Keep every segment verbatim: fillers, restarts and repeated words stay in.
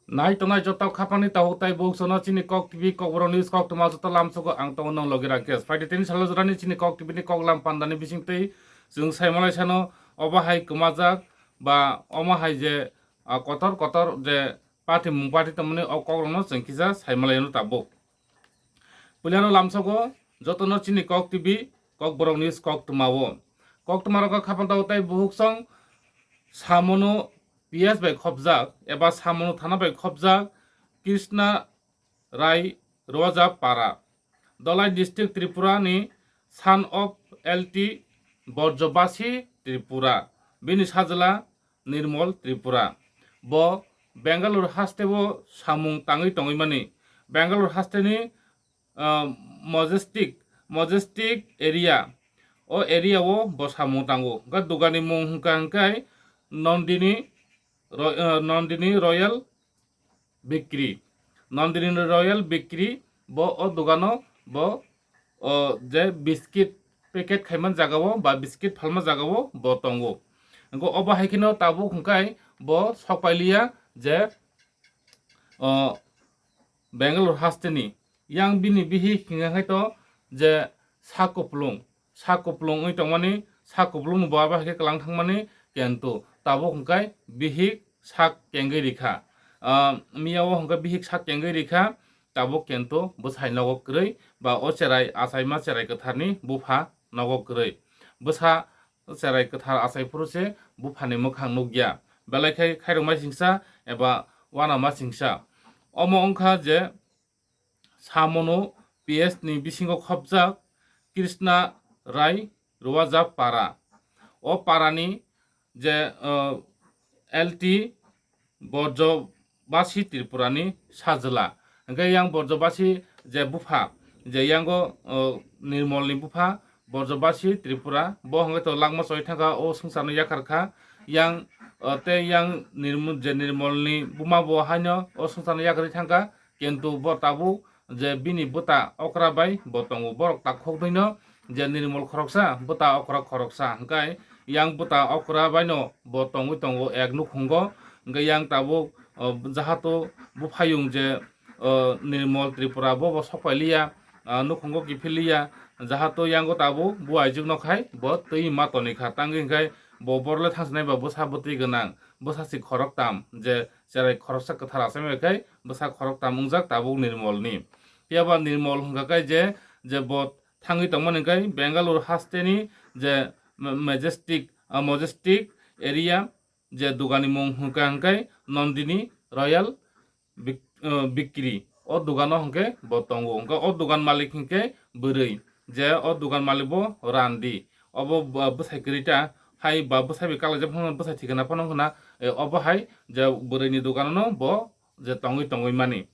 Nai tongnai joto khapangni tabuk tai buksono chini Kok T V Kokborok News koktwma joto lamsogo ang tongo nong logi Rakesh. Phaidi tini salo jorani chini Kok T V ni koklam pandani bisingtwi chwng saimalai sano obo hai kwmajak ba omo hai je, ah, kotor kotor je party mung party tongmani o kokrokno chwng kisa saimalai ano tabuk. Puilano lamsogo jotono chini Kok T V, Kokborok News koktwmao. Koktwmarokno khapang tabuk tai buhuksong samono P S bai khopjak eba samono thana bai khopjak Krishna Rai Roja Para, Dhalai District Tripura ni son of L T Borjobasi Tripura, bini sajla Nirmal Tripura. Bo Bangalore hasteo samung tangwi tongwi mani. Bangalore hasteni, ah, Majestic, Majestic area. O area o bo samung tango. Hwnkhe dugani mung hwnkha hwnkhe Nandini Ro-, ah, Nandini Royal Bakery. Nandini Royal Bakery, bo o dugano bo o je biscuit packet khaiman jagao ba biscuit phalma jagao bo tongo. Hwnkhe obo hai kheno tabuk hwnkhe bo sokpailiya je o Bangalore hasteni. Yang bini bihik hwnkha khe to je sak kupulung, sak kupulung wngwi tongmani, sak kupulungni bo abo hai khe kwlang thangmani, kintu tabuk hwnkhe bihik sak kengwi rikha. Ah, miya o hwnkhe bihik sak kengwi rikha, tabuk kintu bwsai nogo kwrwi ba o cherai achaima cherai kwtharni bupha nogo kwrwi. Bwsa cherai kwthar achai phuru se buphani mwkhang nukya. Belai khe khairokma singsa eba uanama singsa. Omo wngkha je samono P S ni bisingo khopjak Krishna Rai Roja Para. O parani je, uh, L T Borjobasi Tripurani sajla. Hwnkhe yang Borjobasi je bupha, je yango, uh, Nirmolni bupha, Borjobasi Tripura, bo hwnkhe to langma choi thangkha, o swngcharno yakar kha. Yang, uh, tei yang Nirm-, je Nirmolni buma bo haino o swngcharno yakarwi thangkha. Kintu bo tabuk je bini bwta okra bai bo tongo, borok takhuknwino je Nirmol khoroksa, bwta okra khoroksa, hwnkhe yang bwta okra baino bo tongwi tongo ek nukhungo. Hwnkhe yang tabuk, o, jahato buphayung je, o, Nirmol Tripura bo, bo sokpailiya, a, nukhungo kiphilliya, jahato yango tabuk bu aijukno khai bo twi ma tonikha, tangwi hwnkhe bo borle thangsinai ba bwsa bwtwi gwnang, bwsa si khoroktam je cherai khoroksa kwthar achaimai khai bwsa khoroktam wngjak tabuk Nirmolni. Phiya ba Nirmol hwnkha khe je, je bo thangwi tongmani hwnkhe Bangalore hasteni je ma-, Majestic, ah, Majestic area je dugani mung hwnkha hwnkhe Nandini Royal Bik-, ah, Bikri. O dugano hwnkhe bo tongo. Hwnkhe o dugan malik hwnkhe bwrwi. Je o dugan malik bo randi. Obo ba bwsai kwrwi ta, hai ba bwsai bai kalaijak phano bwsai thikana phano hwna, eh, obo hai je bwrwini duganono bo je tongwi tongwi mani.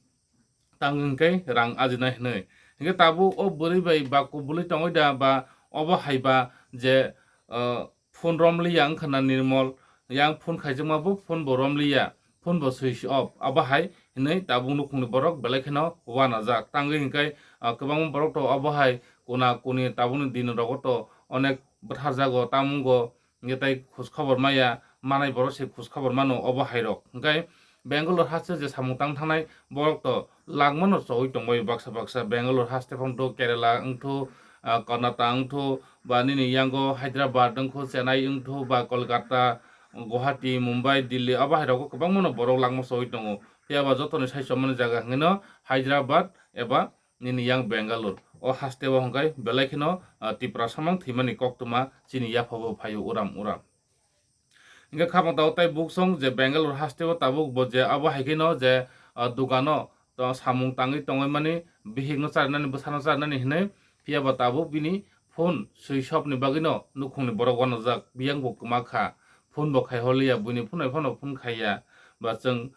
Tang hwnkhe rang ajinai hwnwi. Hwnkhe tabuk o bwrwi bai ba kubulwi tongwi da ba obo hai ba je, ah, phone romliya wngkha na Nirmol, yang phone khaijakma bo phone bo romliya, phone bo switch off, abo hai hwnwi tabuk nukhungni borok belai kheno uanajak. Tangwi hwnkhe, ah, kwbangma borok to obo hai kuna kuni tabukni din rogo to onek bwtharjago, tamungo, hwnkhe tai khoj khobor maya, manai borok se khoj khobor mano obo hai rok. Hwnkhe Bangalore haste je samung tang thangnai borok to langmano chowui tongbai baksa baksa, Bangalore haste phang do, Kerala wngthu, ah, Karnataka wngthu, ba nini yango Hyderabad wngkhu, Chennai wngthu, ba Kolkata, Guwahati, Mumbai, Delhi, abo hai rogo kwbangmano borok langma chowui tongo. Phiya ba jotoni sai chomani jaga hwnkhe no Hyderabad eba nini yang Bangalore. O haste o hwnkhe belai kheno, ah, Tipra samang thwimani koktwma chini yapha bo phaio uram uram. Hwnkhe khapang tabuk tai buksong je Bangalore haste o tabuk bo je abo hai kheno je, ah, dugano to samung tangwi tongwi mani, bihikno charinani, bwsano charinani hinwi, phiya ba tabuk bini phone switch off ni bagwino nukhungni borok uanajak, biyang bo kwma kha, phone bo khai holiya, buini phone bai phano phone khaiya, ba chwng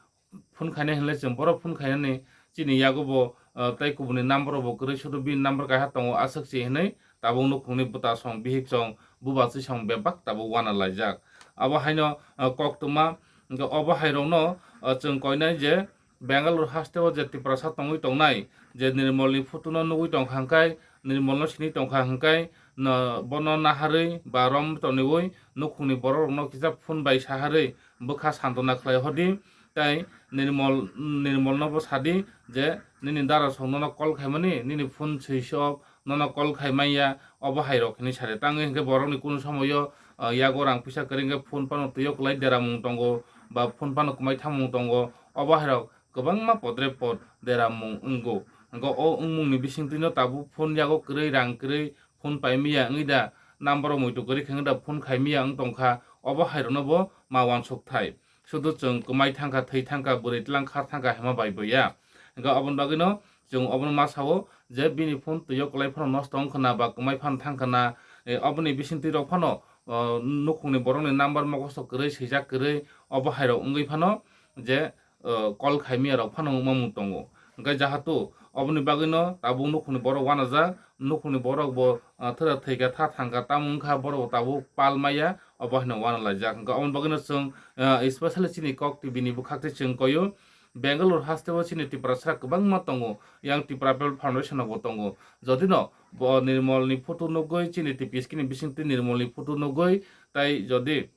phone khainai hinle chwng borok phone khainani chini yago bo, ah, tei kubuni number bo kwrwi sudu bini number kaiha tongo aswk se hinwi tabuk nukhungni bwta song bihik song bubachi song bebak tabuk uana laijak. Abo haino, ah, koktwma hwnkhe obo hai rokno, ah, chwng koinai je Bangalore haste o je Tiprasa tongwi tongnai, je Nirmolni photo no nugwi tongkha hwnkhe, Nirmolno sini tongkha hwnkhe, no, bono naharwi ba rom toniwi nukhungni borok rokno kisa phone bai saharwi bwkha santona khlai hodi, Tai Nirmol, Nirmol no bo sadi je nini dara song nono call khaimani, nini phone switch off, nono call khai manya, obo hai rok hinwi sadi. Tangwi hinkhe borokni kunu somoyo, ah, yago rang puisa kwrwi hinkhe phone phano twiyo kwlai deramung tongo, ba phone phano kwmai thamung tongo, obo hai rok kwbangma podre pod deramung wngo. Hinkhe o wngmungni bisingtwino tabuk phone yago kwrwi, rang kwrwi, phone pai miya wngwi da, number o muitu kwrwi khe wngwi da, phone khai miya wng tongkha, obo hai rokno bo ma uansuk thai. Sudu chwng kwmai thangkha, thwi thangkha, bwrwi tlang khar thangkha hema bai bo ya. Hinkhe oboni bagwino chwng obono ma sao je bini phone twiyo kwlai phano nosto wng khwna ba kwmai phano thang khwna, eh, oboni bisingtwi rok phano, oh, nukhungni borokni number mokosto kwrwi, swijak kwrwi, obo hai rok wngwi phano je, oh, call khai miya rok phano wngmamung tongo. Hinkhe jahatu oboni bagwino tabuk nukhungni borok uanajak, nukhungni borok bo, ah, thwra thwikha, tha thangkha, tamo wngkha borok bo tabuk pal maya, obo haino uanalaijak. Hinkhe oboni bagwino chwng, ah, especially chini Kok T V ni bwkhak twi chwng koio, Bangalore hasteo chini Tiprasa kwbangma tongo, yang Tipra People Foundation rokbo tongo. Jodino bo Nirmolni photo nugwi, chini T P S K ni bisingtwi Nirmolni photo nugwi, tai jodi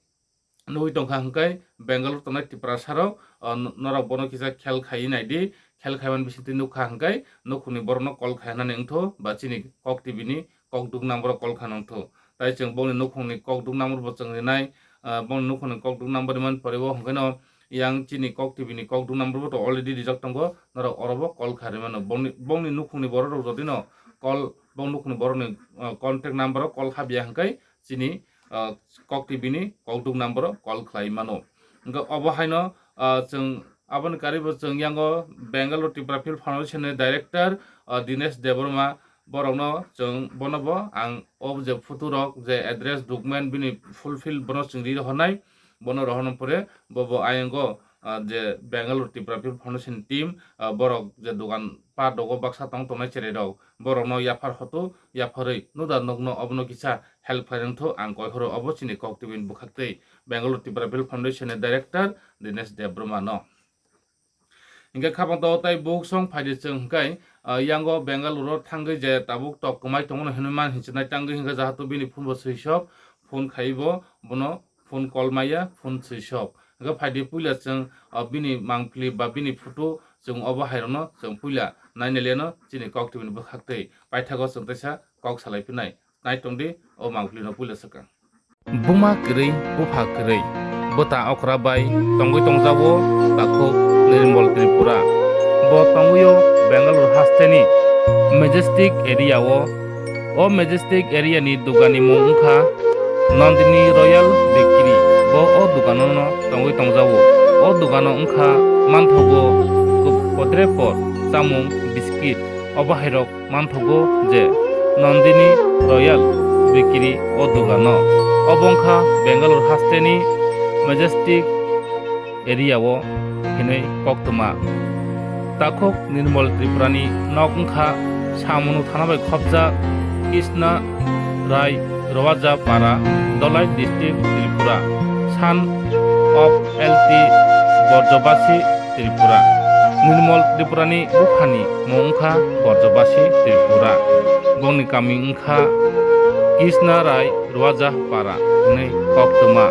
nugwi tongkha hwnkhe Bangalore tongnai Tiprasa rok, o, n-, norok bono kisa khel khaiwi naidi, khel khaimani bisingtwi nukha hwnkhe nukhungni borokno call khai hwnani wngtho ba chini Kok T V ni kokduk number o call khaina wngtho. Tai chwng bongni nukhungni kokduk number bo chwng rinai, ah, bongni nukhungni kokduk number rimani pore o hwnkhe no yang chini Kok T V ni kokduk number bo to already rijak tongo, norok oro bo call khai rimano. Bongni, bongni nukhungni borok rok jodi no call, bong nukhungni borok ni, ah, contact number o call kha biya hwnkhe chini, ah, Kok T V ni kokduk number o call khlai mano. Hwnkhe obo haino, ah, chwng aboni karwi bo chwng yango Bangalore Tipra People Foundation ni director, ah, Dinesh Debbarma, borokno chwng bono bo ang o je photo rok je address document bini fulfill bono chwng ri rohornai, bono rohorna pore bo bo ayang o, ah, je Bangalore Tipra People Foundation team, ah, borok je dogan pa dogo baksa tong tongnai cherai rok, borokno yaphar hoto, yapharwi nuda nokno obono kisa help khlai rwngtho ang koi horo obo chini Kok T V ni bwkhak twi Bangalore Tipra People Foundation ni director Dinesh Debbarma no. Hinkhe khapang tao tai buk song phaidi chwng hwnkhe, ah, yango Bangalore o thangwi je tabuk tok kwmai tongo hinwi man hinchinai tangwi hinkhe jahatu bini phone bo switch off, phone khaiwi bo bono phone call maya, phone switch off. Hinkhe phaidi puila chwng, ah, bini mangpili ba bini photo chwng obo hai rokno chwng puila naina liano chini Kok T V ni bwkhak twi paithago chwng teisa kok salai phinai. Nai tongdi o mangpili no puila swkang. Buma kwrwi, bupha kwrwi, bwta okra bai tongwi tongjago takhuk Nirmol Tripura. Bo tongwio Bangalore hasteni Majestic area o. O Majestic area ni dugani mung wngkha Nandini Royal Bakery. Bo o dugano no tongwi tongjago. O dugano wngkha manthogo kok-, podre pod chamung, biscuit. Obo hai rok manthogo je Nandini Royal Bakery o dugano. Obo wngkha Bangalore hasteni Majestic area o hinwi koktwma. Takhuk Nirmol Tripurani nok wngkha Samunu thana bai khopjak Krishna Rai Rowaja Para, Dholai District, Tripura. Son of L T Borjobasi, Tripura. Nirmol Tripurani buphani mung wngkha Borjobasi, Tripura. Bongni kami wngkha Krishna Rai Rowaja Para hinwi koktwma.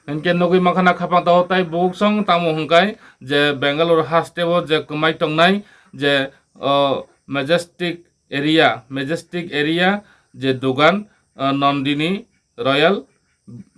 Hinkhe nugwi mankha na khapang tao tai buksong tamo hwnkhe je Bangalore hasteo je kwmai tongnai je, o, Majestic area, Majestic area je dogan, o, Nandini Royal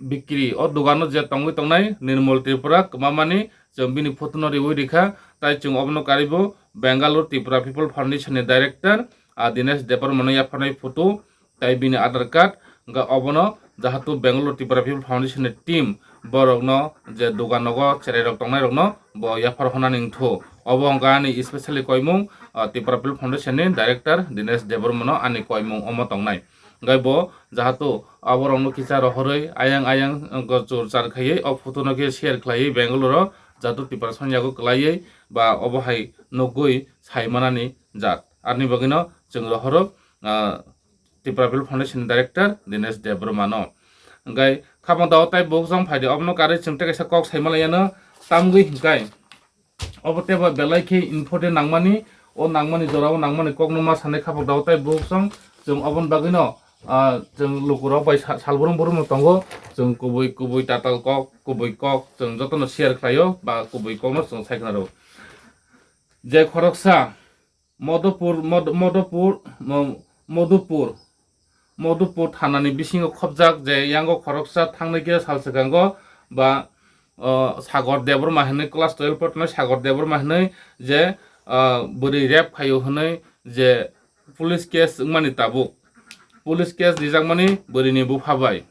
Bakery. O dogano je tongwi tongnai Nirmol Tripura kwmamani chwng bini photo no riwi rikha, tai chwng obono karibo Bangalore Tipra People Foundation ni director, a, Dinesh Debbarma no yapharnai photo, tai bini Aadhaar card, hwnkhe obono jahatu Bangalore Tipra People Foundation ni team borokno je dogan nogo cherai rok tongnai rokno bo yaphar honani wngthu. Obo hwnkha ani specially koimung, ah, Tipra People Foundation ni director Dinesh Debbarma no ani koimung omo tongnai. Hwnkhe bo jahatu aborokno kisa rohorwi ayang ayang, ah, chur char khaiwi o photo no khe share khlaiwi Bangalore o jahatu Tiprasa ni yago kwlaiwi ba obo hai nugwi sai manani jat. Aroni bagwino chwng rohoro, ah, Tipra People Foundation ni director Dinesh Debbarma no. Hwnkhe khapang tao tai buksong phaidi obono karwi chwng tei kaisa kok sai manlaiano tamgwi hwnkhe obo teibo belai khe important nangmani, o nangmani jora o nangmani kokno ma sanai khapang tao tai buksong chwng oboni bagwino Ah, chwng lukurok bai sa-, salbrum brum no tongo, chwng kubui kubui tatal kok, kubui kok chwng jotono share khlaio, ba kubui kokno chwng sai khna rw. Je khoroksa Modopur, Mod-, Modopur, Mo-, Modupur, Modupur thanani bisingo khopjak je yango khoroksa thangnai khe sal swkango ba, o, Sagor Debbarma hinwi class twelve o tongnai Sagor Debbarma hinwi je, o, bwrwi rape khaio hinwi je police case wngmani tabuk. Police case rijakmani bwrwini bupha bai.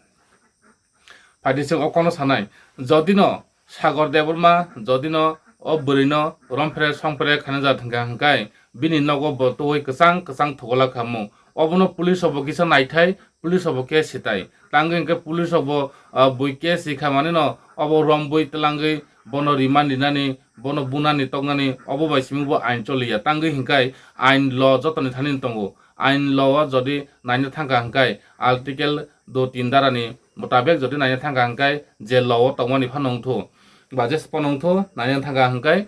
Phaidi chwng o kokno sanai, jodi no Sagor Debbarma, jodi no o bwrwi no romphere songphere khaina ja thwngkha hwnkhe, bini nogo bo twi kwchang kwchang thugola khamu. Obono police rok bo kisa naithai, police rok bo case sitai. Tangwi hwnkhe police rok bo, ah, bui case sikha mani no obo rombwi twlangwi bono remand rinani, bono bunani toknani, obo bai simi bo ain choliya. Tangwi hwnkhe ain law jotoni thani tongo. Ain law o jodi naina thangkha hwnkhe, article do tin darani mutabek jodi naina thangkha hwnkhe, je law o tongmani phano wngthu, ba je phano wngthu naina thangkha hwnkhe,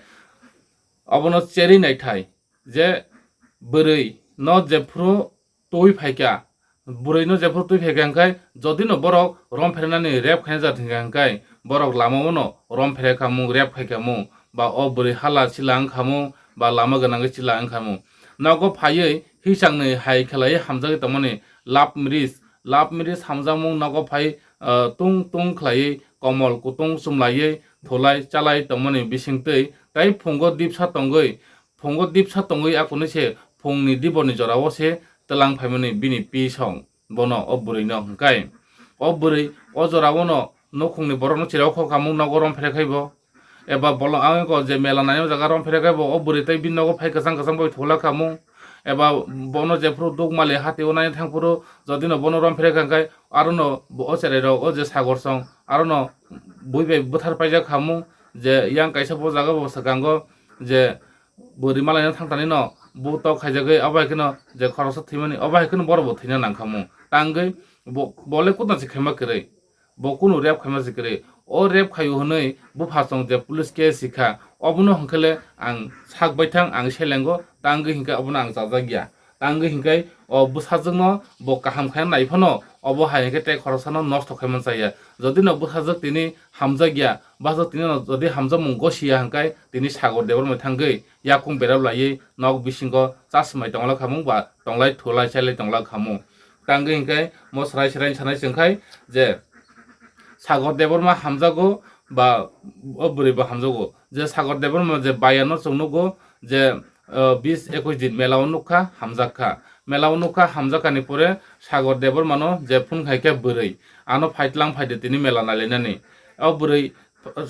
obono cherwi naithai je bwrwi no jephru twi phaikha, bwrwi no jephru twi phaikha hwnkhe, jodi no borok rom phernani rape khaina ja thwngkha hwnkhe, borok lama o no rom phere khamung, rape khai khamung, ba o bwrwi hala chila wng khamung, ba lama gwnangwi chila wng khamung. Nogo phaiwi hisaknwi hai khlaiwi hamjagwi tongmani love marriage, love marriage hamjakmung nogo phai, ah, tung tung khlaiwi komol kutung chumlaiwi thulai chalai tongmani bisingtwi tei phungo dipsa tongwi, phungo dipsa tongwi akuni se phungni diborni jorao se twlang phaimani bini pi song bono o bwrwi no hwnkhe. O bwrwi o jorao no nukhungni borok no chirao kho khamung nogo rom phere khai bo. Eba bolong ang ko je mela naina jaga rom phere khai bo, o bwrwi tei bini nogo phai kwchang kwchang bai thula khamung. Eba bono jephru duk mali hati o naina thangphuru jodi no bono rom phere khai khai aro no bo o cherai rok o je Sagor song aro no bui bai bwthar paijak khamung je yang kaisa bo jaga bo swkango je bwrwi malaina thangtani no bo tok khaijagwi abo hai kheno je khoroksa thwimani abo hai kheno borok bo thwina nang khamung. Tangwi bo, bo le kutna se khaima kwrwi. Bo kunu rape khaima se kwrwi. O rape khaio hwnwi bupha chwng je police case sikha, obono hwnkhe le ang sak baithang, ang selengo, tangwi hinkhe obono ang chajak ya. Tangwi hinkhe o bwsajwkno bo kaham khaina nai phano obo hai hinkhe tei khoroksano nosto khaima chaya. Jodi no bwsajwk tini hamjak ya, bwsajwk tini no jodi hamjakmung gosi ya hinkhe tini Sagor Debbarma thangwi yakung berap laiwi nok bisingo chasmai tongla khamung ba tonglai thulai chailai tongla khamung. Tangwi hinkhe mo srai srai sanai chwngkhai je Sagor Debbarma hamjago ba o bwrwi bo hamjago. Je Sagor Debbarma je bayano chwng nugo je, o, bis ekush din mela o nukha, hamjak kha. Mela o nukha, hamjak kha ni pore Sagor Debbarma no je phone khai khe bwrwi, ano phaitlang phaidi tini mela nailainani. O bwrwi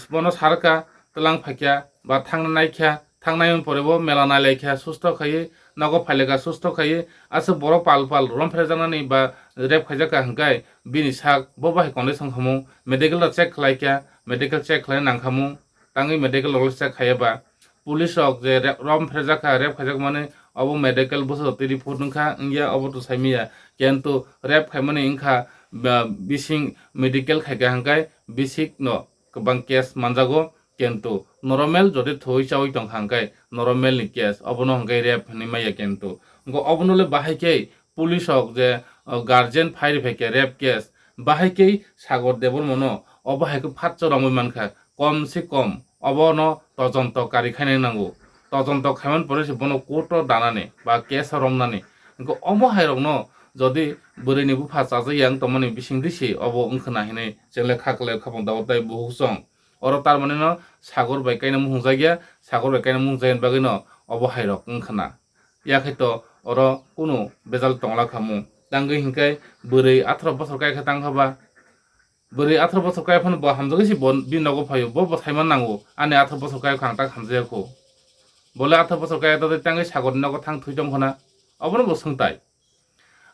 bono sarka twlang phaikya ba thangna naikya, thangnai pore bo mela nailaikya, susto khaiwi nogo phailaikha, susto khaiwi aswk borok pal pal rom phrejaknani ba rape khaijakha hwnkhe bini sak bo bahai condition khamung medical rok check khlaikha, medical check khlai nangkhamung tangwi medical rok check khaiya ba police rok je re-, rom phrejakha, rape khaijakmani obo medical bwsajwk twi report wngkha, wngya obo to saimanya, kintu rape khaimani wngkha ba bising medical khaikha hwnkhe bisik no kwbang case manjago, kintu normal jodi thwi chawi tongkha hwnkhe normal ni case, obono hwnkhe rape hinwi maya, kintu hwnkhe obono le bahai khe police rok je, o, guardian phai rwphaikha rape case, bahai khe Sagor Debbarma no obo hai khe phatsa romwi mankha, kom se kom obono tojonto kari khainai nango, tojonto khaimani pore se bono court o danani ba case o romnani, hwnkhe omo hai rokno jodi bwrwi ni bupha chajak ya wng tongmani bisingtwi se obo wngkhwna hinwi chwng le kha kwlai kha phang dago tei buhuk chwng. Oro tar mani no Sagor bai kainwi muhungjak ya, Sagor bai kainwi muhungjak ya bagwi no obo hai rok wngkhwna. Yakhe to oro kunu bejal tongla khamu. Tangwi hinkhe bwrwi atharo bosor kai khe tang kha ba. Bwrwi atharo bosor kai phano bo hamjagwi se bo bini nogo phaio, bo bo saiman nango, ani atharo bosor kai kha ang tak hamjaya kho. Bole atharo bosor kai tangwi Sagor ni nogo thang thwi tong khona. Obono bo swngtai.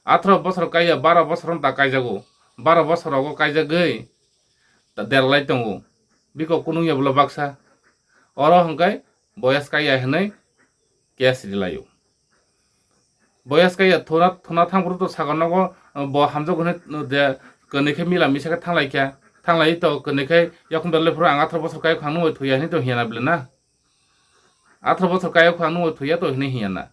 Atharo bosor kaiya, baro bosor wng ta kaijago. Baro bosor rogo kaijagwi ta derlai tongo. Biko kunung ya bwla baksa. Oro hwnkhe boyas kaiya hinwi case rilaio. Boyas kaiya thuna, thuna thangphuru to Sagor nogo, uh, bo hamjago hinwi, uh, de, kwnwi khe mila misa khe thanglai kha. Thanglai to kwnwi khe yakung derlai phuru ang atharo bosor kai khang nungwi thuya hinwi to hiya na bwle na. Atharo bosor kai khang nungwi thuya to hinwi hiya na.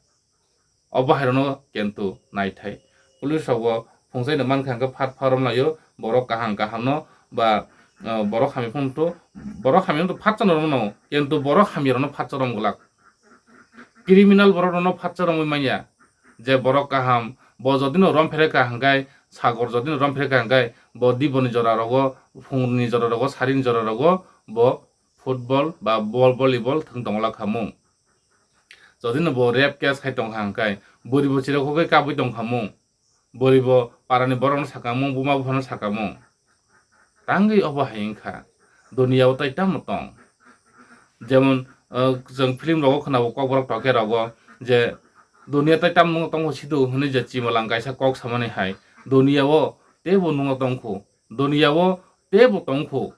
Obo hai rokno kintu naithai. Police rok bo Phungsaino mankha hwnkhe phat phat romlaio, borok kaham kahamno ba, ah, borok hamya phano to, borok hamya to phatsa no romno, kintu borok hamya rokno phatsa rom glak. Criminal borok rokno phatsa romwi manya, je borok kaham, bo jodino rom pherekha hwnkhe, sagor jodino rom pherekha hwnkhe, bo diboni jora rogo, phungni jora rogo, sarini jora rogo, bo football ba ball, volleyball thwng tongla khamung. Jodino bo rape case khai tongkha hwnkhe, bwrwi bo chirok hogwi kabwi tongkhamung. Bwrwi bo parani borokno sakamung, buma buphano sakamung. Tangwi obo hai wngkha. Duniya o tai tamo tong. Jemon, ah, chwng film rogo khwnao kokborok tokhe rogo je duniya tai tamo nungno tongkho sidu hwnwi je chimolang kaisa kok samani hai. Duniya o teibo nungno tongkho. Duniya o teibo tongkho.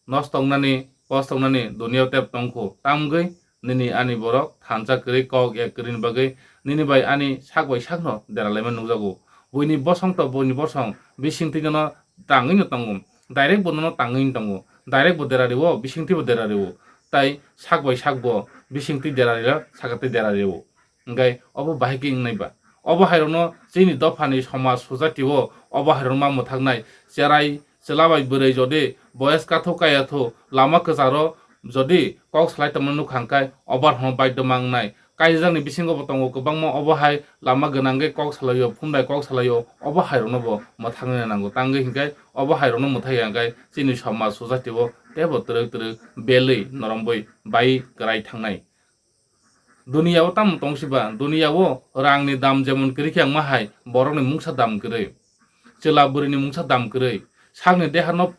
Nos tongnani, kos tongnani duniya o tep tongkho. Tamgwi nini ani borok thansa kwrwi kok ya kwrwini bagwi nini bai ani sak bai sakno deralaima nukjago. Buini bosong to buini bosong bisingtwi nono tangwi no tongo. Direct bo nono tangwi no tongo. Direct bo derario, bisingtwi bo derario. Tai sak bai sak bo bisingtwi derario, sakatwi derario. Hingkhe obo bahai khe wngnai ba? Obo hairokno chini dophani somaj society o obo hairokno ma mwthaknai. Cherai chwla bai bwrwi jodi boyes kathu kaya thu lama kwcharo jodi kok salai tongmani nukha hwnkhe obo hairokno baidhyo ma wngnai. Kaijakni bisingo bo tongo kwbangma obo hai lama gwnangwi kok salaio, phundai kok salaio, obo hairokno bo mwthaknai nango. Tangwi hwnkhe obo hairokno mwthakya hwnkhe chini somaj society o teibo twrwk twrwk belwi noromwi bai kwrai thangnai. Duniya o tamo tong siba, duniya o rangni dam jemon kwrwi khe wngma hai, borokni mungsa dam kwrwi, chwla bwrwini mungsa dam kwrwi, sakni deharno,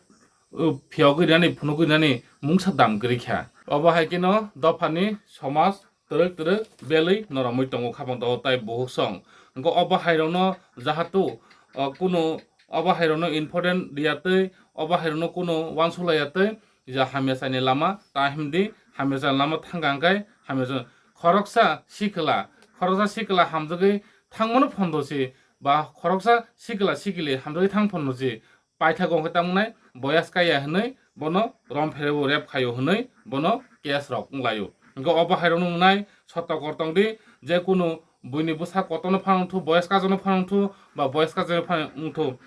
uh, phiyogwi rinani, phunugwi rinani mungsa dam kwrwi kha. Obo hai kheno dophani somaj twrwk twrwk belwi noromwi tongo khapang tao tai buhuk song. Hwnkhe obo hairokno jahatu, uh, kunu obo hairokno important riyatwi, obo hairokno kunu uansuk laiyatwi, ja hamya chaini lama ta himdi, hamya chaini lama thangkha hwnkhe hamya cha-, khoroksa sikla, khoroksa sikla hamjagwi thangmano phondo si, ba khoroksa sikla sikli hamjagwi thang phondo si, paithago hwnkhe tamo wngnai, boyas kaya hwnwi bono rom pherebo rep khaio hwnwi bono case rok wnglaio. Hwnkhe obo hairokno wngnai, sotokor tongdi, je kunu buini bwsa kotorno phano wngthu, boyas kajakno phano wngthu, ba boyas kajakno phano wngthu.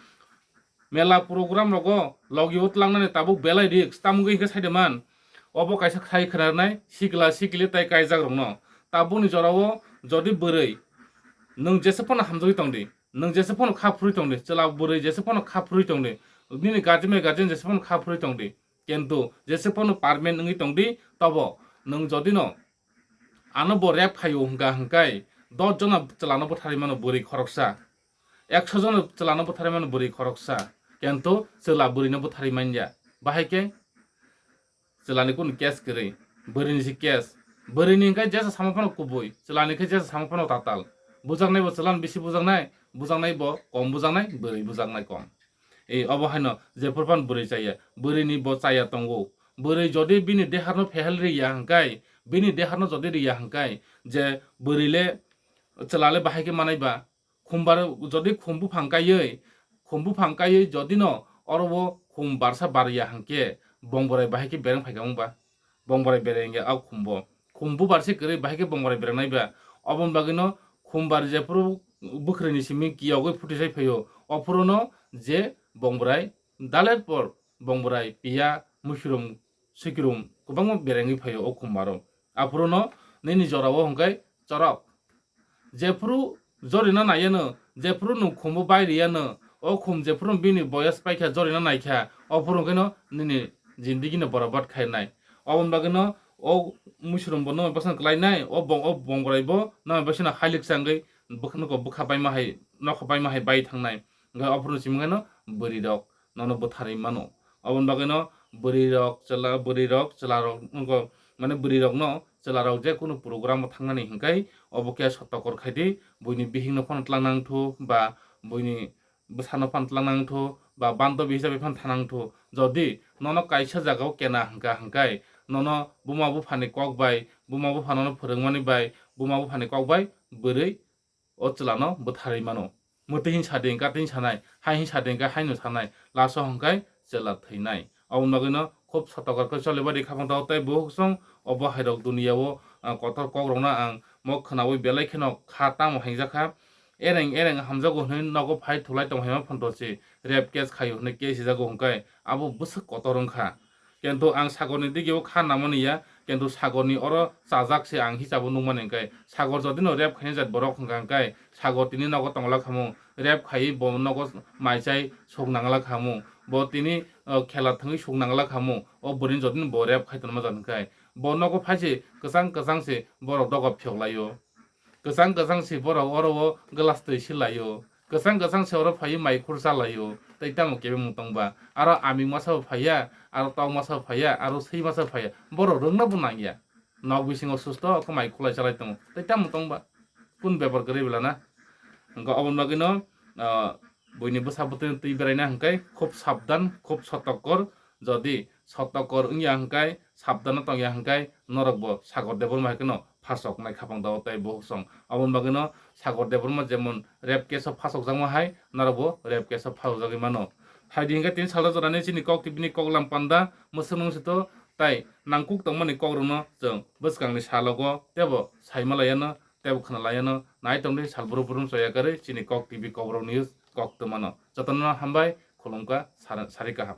Mela program rogo logi o tlangnani tabuk belai risk, tamungwi hwnkhe saide man. Obo kaisa khai khwnarnai sikla sikli tai kaijak rokno. Tabukni jorao jodi bwrwi nwng jesa phano hamjagwi tongdi, nwng jesa phano kha phurwi tongdi, chwla bwrwi jesa phano kha phurwi tongdi, nini guardian bai guardian jesa phano kha phurwi tongdi, kintu jesa phano permanent wngwi tongdi, tobo nwng jodino ano bo rep khaio hwnkha hwnkhe dos jona chwlano bwtharwi mano bwrwi khoroksa. Ekso jona chwlano bwtharwi mano bwrwi khoroksa, kintu chwla bwrwino bwtharwi manya. Bahai khe chwlani kunu case kwrwi, bwrwini se case. Bwrwini hwnkhe jesa sama phano kubui, chwlani khe jesa sama phano tatal. Bujaknai bo chwlano bisi bujaknai, bujaknai bo kom bujaknai, bwrwi bujaknai kom. Ei obo haino jephuru phano bwrwi chaya, bwrwini bo chaya tongo. Bwrwi jodi bini deharno phehel riya hwnkhe, bini deharno jodi riya hwnkhe, je bwrwi le chwla le bahai khe manai ba, khumbar jodi khum buphang kaiwi, khum buphang kaiwi jodino oro o khum barsa barya hwnkhe bongborai bahai khe bereng phaikha wngba? Bongborai bereng ya a khumbo. Khum bubar se kwrwi bahai khe bongborai berengnai ba? Oboni bagwino khumbar jephuru bwkhwrwini simi kiyogwi phutisai phaio, ophuruno je bongborai daler por bongborai piya musurum sikirum kwbangma berengwi phaio o khum baro. Aphuruno nini jorao hwnkhe chorok. Jephuru jorina naiyano, jephuru nwng khumbo bai riyano, o khum jephuru bini boyas paikha jorina naikha, ophuru hwnkhe no nini jindigino borobad khainai. Oboni bagwino o musurumbo no bwsano kwlainai, o bong-, o bongboraibo no bwsano hailik changwi bwkha-, nokho bwkha paima hai, nokho paima hai bai thangnai. Hwnkhe ophuru simi hwnkhe no bwrwirok nono bwtharwi mano. Aboni bagwino bwrwirok, chwla, bwrwirok, chwlarok, nokho, mane bwrwirokno chwlarok je kunu program o thangnani hwnkhe obo khe sotokor khaidi, buini bihikno phano twlang nangthu ba buini bwsano phano twlang nangthu ba bandobi hisabe phano thanangthu. Jodi nono kaisa jagao kena hwnkha hwnkhe nono buma buphani kok bai, buma bupha nono phwrwngmani bai, buma buphani kok bai bwrwi o chwlano bwtharwi mano. Mwtwi hin sa di hwnkha twi hin sanai, hai hin sa di hwnkha haino sanai, last o hwnkhe chwla thwinai. Aboni bagwino khub sotokor khe choliba di kha phano tei buhuk song obo hairok duniya o, ah, kotor kok rokno ang mo khwnawi belai kheno kha tamo hingjak kha. ereng ereng hamjago hwnwi nogo phai thulai tong hai ma phanto se rape case khaio hwnwi case hijago hwnkhe abo bwswk kotor wngkha. Kintu ang Sagorni digio kha namani ya, kintu Sagorni oro chajak se ang hisabo nukmani hwnkhe, Sagor jodino rape khainai jat borok hwnkha hwnkhe, Sagor tini nogo tongla khamu, rape khaiwi bo nogo mai chai suk nangla khamu, bo tini, o, khela thwngwi suk nangla khamu, o bwrwini jodino bo rape khai tonma jat hwnkhe, bo nogo phai se kwchang kwchang se borok dogo phiyok laio. Kwchang kwchang se borok oro o glass twi si laio. Kwchang kwchang se oro phaiwi mai khur cha laio. Tei tamo kebengmung tong ba? Aro aming masa bo phaiya, aro tok masa bo phaiya, aro swi masa bo phaiya. Borok rwngna bo nangya. Nok bisingo susto khe mai khulai chalai tongo. Tei tamo tong ba? Kun bepar kwrwi bela na? Hwnkhe oboni bagwino, ah, buini bwsa bwtwi twi beraina hwnkhe khub sabdan, khub sotokor. Jodi sotokor wngya hwnkhe, sabdano tongya hwnkhe, norokbo Sagor Debbarma hai kheno phasok nai khapang dao tei bohok song. Aboni bagwino Sagor Debbarma jemon rape case o phasokjakma hai, norokbo rape case o phasokjagwi mano. Hai di hwnkhe tini salsa jorani chini Kok T V ni koklam panda mwswk nung sito tai nangkuk tongmani kokrokno chwng bwskangni salogo teibo saimalaiano teibo khwnalaiano nai tongdi sal brum brum choya kwrwi chini Kok T V Kokborok News kok twmano. Jotono hambai khulumkha sar-, sari kaham.